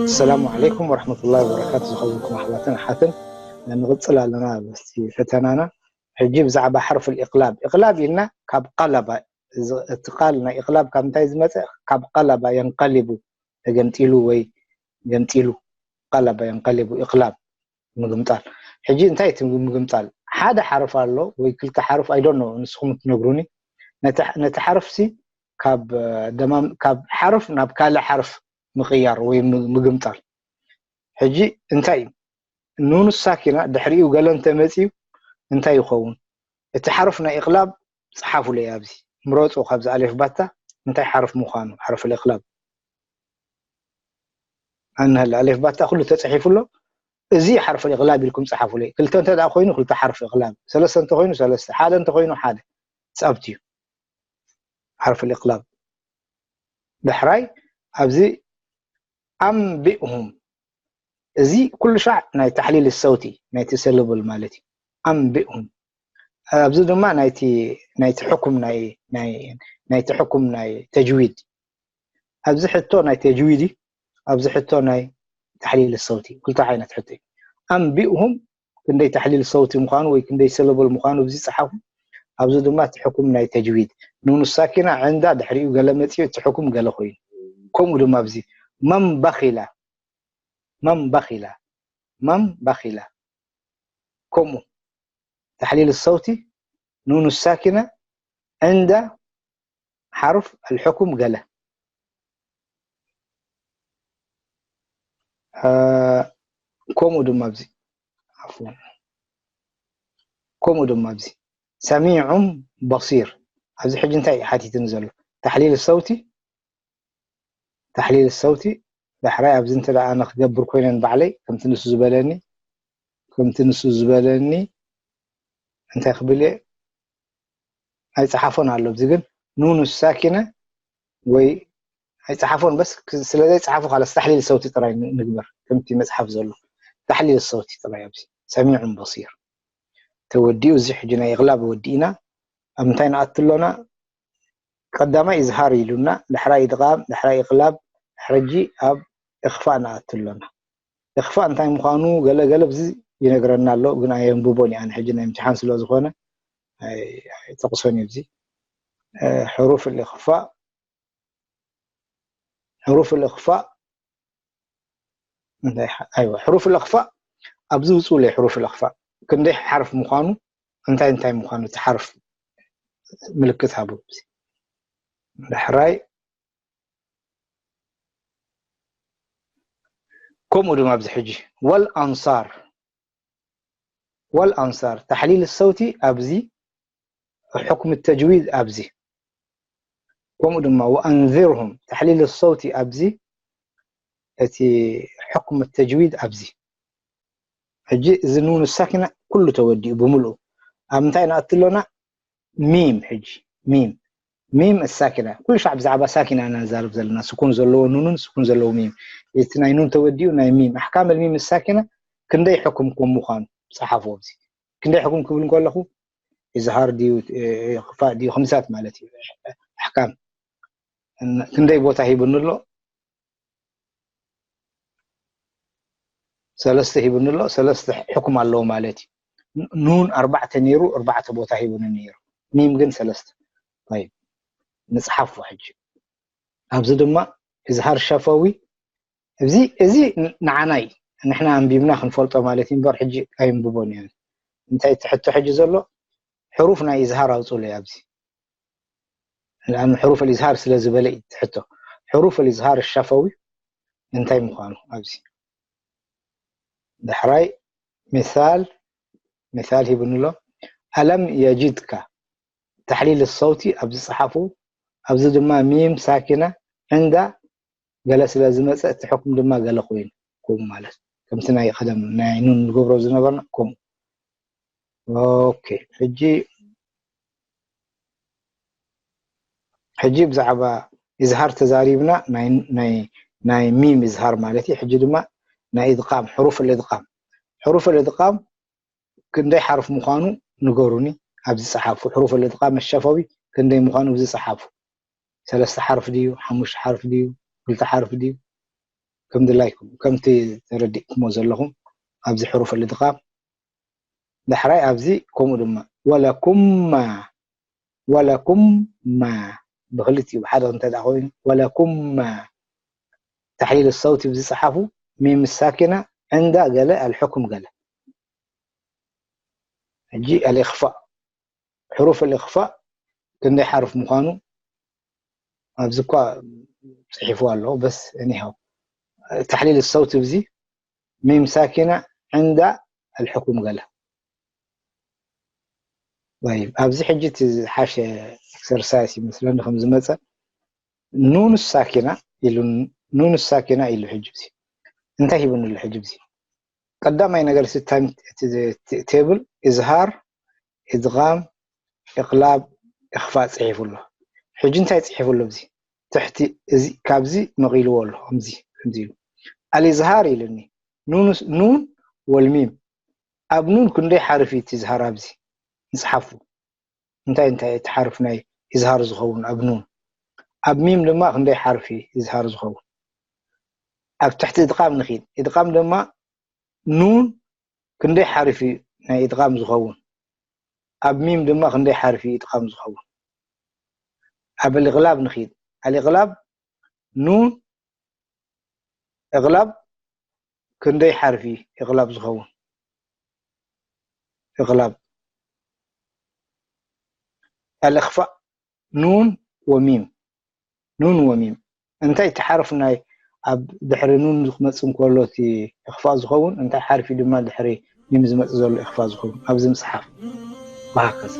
السلام عليكم ورحمة الله وبركاته. ዝኸበርኩም ኣሕዋትን ኣሓትን፣ ንቕጽል ኣለና ኣብቲ ፈተናና። ሕጂ ብዛዕባ ሓርፍ ኢቕላብ፣ ኢቕላብ ኢልና ካብ ቀለባ፣ እዚ፣ እቲ ቃል ናይ ኢቕላብ ካብ እንታይ ዝመጸ? ካብ ቀለባ የንቀሊቡ፣ ተገምጢሉ ወይ ገምጢሉ። ቀለባ የንቀሊቡ፣ ኢቕላብ፣ ምግምጣል። ሕጂ እንታይ እቲ ምግምጣል? ሓደ ሓርፍ ኣሎ ወይ ክልተ ሓርፍ፣ I don't know፣ ንስኹም ትነግሩኒ። ነቲ፣ ነቲ ሓርፍሲ ካብ፣ እ፣ ደማም-፣ ካብ ሓርፍ ናብ ካልእ ሓርፍ ምቕያር ወይ ም-፣ ምግምጣል። ሕጂ እንታይ እዩ? ኑን ሳኪና ድሕሪኡ ገለ እንተመጺኡ እንታይ ይኸውን? እቲ ሓርፍ ናይ ኢቕላብ ጸሓፉለይ ኣብዚ። ምረጹ ካብዚ ኣሌፍ ባታ እንታይ ሓርፍ ምዃኑ፣ ሓርፍ ኢቕላብ። ኣንህል ኣሌፍ ባታ ኩሉ ተጻሒፉ ኣሎ። እዚ ሓርፍ ኢቕላብ ኢልኩም ጸሓፉለይ። ክልተ እንተ ደኣ ኮይኑ ክልተ ሓርፍ ኢቕላብ፣ ሰለስተ እንተ ኮይኑ ሰለስተ፣ ሓደ እንተ ኮይኑ ሓደ። It's up to you። ሓርፍ ኢቕላብ። ዳሕራይ ኣብዚ ኣንቢእሁም፣ እዚ ኩሉ ሻዕ ናይ ተሕሊል ሰውቲ፣ ናይቲ ሰለብል ማለት እዩ። ኣንቢእሁም። ኣብዚ ድማ ናይቲ፣ ናይቲ ሕኩም ናይ፣ ናይ፣ ናይቲ ሕኩም ናይ ተጅዊድ። ኣብዚ ሕቶ ናይ ተጅዊድ እዩ፣ ኣብዚ ሕቶ ናይ ተሕሊል ሰውቲ። ክልተ ዓይነት ሕቶ እዩ። ኣንቢእሁም ክንደይ ተሕሊል ሰውቲ ምዃኑ ወይ ክንደይ ሰለብል ምዃኑ ኣብዚ ጸሓፉ። ኣብዚ ድማ እቲ ሕኩም ናይ ተጅዊድ። ኑን ሳኪና ዕንዳ ድሕሪኡ ገለ መጺኡ እቲ ሕኩም ገለ ኮይኑ። ከምኡ ድማ ኣብዚ መን በኺላ፣ መን በኺላ፣ መን በኺላ። ከምኡ ተሕሊል ሰውቲ ኑን ሳኪና ዕንዳ ሓርፍ ኣልሕኩም ገለ። እ፣ ከምኡ ድማ ኣብዚ፣ ዓፍወን፣ ከምኡ ድማ ኣብዚ ሰሚዑን በሲር። ኣብዚ ሕጂ እንታይ እዩ ሓቲትኒ ዘሎ? ተሕሊል ሰውቲ፣ ተሕሊል ሰውቲ ዳሕራይ ኣብዚ እንተ ደኣ ኣነ ክገብር ኮይነ ንባዕለይ፣ ከምቲ ንሱ ዝበለኒ፣ ከምቲ ንሱ ዝበለኒ እንታይ ክብል እየ? ኣይጸሓፎን ኣሎ። ኣብዚ ግን ኑን ሳኪነ ወይ ኣይጸሓፎን፣ በስ ክ-፣ ስለ ዘይጸሓፎ ካለስ ተሕሊል ሰውቲ ጥራይ ን-፣ ንግበር። ከምቲ መጽሓፍ ዘሎ ተሕሊል ሰውቲ ጥራይ ኣብዚ ሰሚዑን በሲር ተወዲኡ። እዚ ሕጂ ናይ ኢቕላብ ወዲእና። ኣብ ምንታይ ንኣቱ ኣሎና? ቀዳማይ ኢዝሃር ኢሉና፣ ዳሕራይ ኢድቓም፣ ዳሕራይ ኢቕላብ፣ ሕጂ ኣብ እኽፋእ ንኣቱ ኣሎና። እኽፋእ እንታይ ምዃኑ ገለ ገለ ብዚ ይነግረና ኣሎ፣ ግን ኣየንብቦን እየ ኣነ ሕጂ ናይ እምትሓን ስለ ዝኾነ ኣይ-፣ ኣይጠቕሶን እየ ብዚ። እ፣ ሕሩፍ እልእኽፋእ፣ ሕሩፍ እልእኽፋእ እንታይ ሓ-፣ ኣይወ፣ ሕሩፍ እልእኽፋእ ኣብዚ ውፅኡለይ፣ ሕሩፍ እልእኽፋእ ክንደይ ሓርፍ ምዃኑ፣ እንታይ እንታይ ምዃኑ እቲ ሓርፍ ምልክት ሃቡ። ዳሕራይ ከምኡ ድማ ኣብዚ ሕጂ ወል ኣንሳር፣ ወል ኣንሳር ተሕሊል ሰውቲ ኣብዚ፣ ሕክም ተጅዊድ ኣብዚ፣ ከምኡ ድማ ወኣንዚርሁም ተሕሊል ሰውቲ ኣብዚ፣ እቲ ሕክም ተጅዊድ ኣብዚ። ሕጂ እዚ ኑን ሳኪና ኩሉ ተወዲኡ ብምልኡ። ኣብ ምንታይ ንኣቱ ኣሎና? ሚም። ሕጂ ሚም፣ ሚም ሳኪና። ኩሉ ሻዕ ብዛዕባ ሳኪና ኢና ንዛረብ ዘለና፣ ስኩን ዘለዎ ኑንን ስኩን ዘለዎ ሚም። እቲ ናይ ኑን ተወዲኡ ናይ ሚም። ኣሕካም ሚም ሳኪና ክንደይ ሕኩም ከም ምዃኑ ጸሓፉ ኣብዚ። ክንደይ ሕኩም ክብል እንከለኹ፣ ኢዝሃር ድዩ፣ እ፣ ኢኽፋእ ድዩ፣ ክምሳት ማለት እዩ። ኣሕካም። እን-፣ ክንደይ ቦታ ሂቡኒ ኣሎ? ሰለስተ ሂቡኒ ኣሎ። ሰለስተ ሕኩም ኣለዎ ማለት እዩ። ን-፣ ኑን ኣርባዕተ ነይሩ፣ ኣርባዕተ ቦታ ሂቡኒ ነይሩ። ሚም ግን ሰለስተ። ጠይብ፣ ንጽሓፎ ሕጂ። ኣብዚ ድማ ኢዝሃር ሸፈዊ፣ እዚ፣ እዚ ን-፣ ንዓና እዩ። ንሕና ኣንቢብና ክንፈልጦ ማለት እዩ እምበር፣ ሕጂ ኣየንብቦን እየ። እንታይ እቲ ሕቶ ሕጂ ዘሎ? ሕሩፍ ናይ ኢዝሃር ኣውፅኡለይ ኣብዚ። ንኣብነት ሕሩፍ ኣልኢዝሃር ስለ ዝበለ እዩ እቲ ሕቶ። ሕሩፍ ኣልኢዝሃር ሸፈዊ እንታይ ምዃኑ ኣብዚ። ዳሕራይ ምሳል፣ ምሳል ሂቡኒ ኣሎ። ኣለም የጅድካ፣ ተሕሊል ሰውቲ ኣብዚ ጸሓፉ። ኣብዚ ድማ ሚም ሳኪና ዕንዳ ገለ ስለ ዝመጸ፣ እቲ ሕኩም ድማ ገለ ኮይኑ፣ ከምኡ ማለት፣ ከምቲ ናይ ቀደም ናይ ኑን ንገብሮ ዝነበርና፣ ከምኡ። ኦኬ፣ ሕጂ፣ ሕጂ ብዛዕባ ኢዝሃር ተዛሪብና፣ ናይ፣ ናይ፣ ናይ ሚም ኢዝሃር ማለት እዩ። ሕጂ ድማ ናይ ኢድቃም፣ ሕሩፍ ኢድቃም። ሕሩፍ ኢድቃም ክንደይ ሓርፍ ምዃኑ ንገሩኒ፣ ኣብዚ ጸሓፉ። ሕሩፍ ኢድቃም ኣሸፈዊ ክንደይ ምዃኑ ብዝጸሓፉ ሰለስተ ሓርፍ ድዩ ሓሙሽተ ሓርፍ ድዩ ክልተ ሓርፍ ድዩ ከም ድላይኩም ከምቲ ተረዲእኩሞ ዘለኹም ኣብዚ ሕሩፍ الإدغام ዳሕራይ ኣብዚ ከምኡ ድማ ወለኩማ ወለኩማ ብክልቲኡ ብሓደ እንተ ደኣ ኮይኑ ወለኩማ ተሕሊል ሰውቲ ብዝጸሓፉ ሚም ሳኪና ዕንዳ ገለ ኣልሕኩም ገለ ሕጂ ኣልእኽፋእ ሕሩፍ ኣልእኽፋእ ክንደይ ሓርፍ ምዃኑ ኣብዚ እኳ ጽሒፉ ኣሎ በስ እኒሃው ተሕሊል ሰውቲ ብዚ ሚም ሳኪና ዕንዳ ኣልሕኩም ገለ ይብ ኣብዚ ሕጂ እቲ ዝሓሸ ኤክሰርሳይስ ይመስለኒ ከም ዝመፀ ኑን ሳኪና ኢሉ ኑን ሳኪና ኢሉ ሕጂ ብዚ እንታይ ሂቡኒ ኣሎ ሕጂ ብዚ ቀዳማይ ነገር ቴብል ኢዝሃር ኢድጋም ኢቅላብ ኢኽፋእ ጽሒፉ ኣሎ ሕጂ እንታይ ጽሒፉ ኣሎ ብዚ ትሕቲ እዚ ካብዚ መቒልዎ ኣሎ ከምዚ ከምዚ ኢሉ ኣልኢዝሃር ኢሉኒ ኑን ወልሚም ኣብ ኑን ክንደይ ሓርፍ እዩ ትዝሃር ኣብዚ ንጽሓፉ እንታይ እንታይ እቲ ሓርፍ ናይ ኢዝሃር ዝኸውን ኣብ ኑን ኣብ ሚም ድማ ክንደይ ሓርፍ እዩ ኢዝሃር ዝኸውን ኣብ ትሕቲ ኢድቃም ንኺድ ኢድቃም ድማ ኑን ክንደይ ሓርፍ እዩ ናይ ኢድቃም ዝኸውን ኣብ ሚም ድማ ክንደይ ሓርፍ እዩ ኢድቃም ዝኸውን ኣብ ኢቕላብ ንኺድ ኣልኢቕላብ ኑን እቕላብ ክንደይ ሓርፊ እቕላብ ዝኸውን እቕላብ ኣልእኽፋእ ኑን ወሚም ኑን ወሚም እንታይ እቲ ሓርፍ ናይ ኣብ ድሕሪ ኑን ክመጽእ እንከሎ እቲ እኽፋእ ዝኸውን እንታይ ሓርፊ ድማ ድሕሪ ሚም ዝመጽእ ዘሎ እኽፋእ ዝኸውን ኣብዚ ምጽሓፍ ብሃከዚ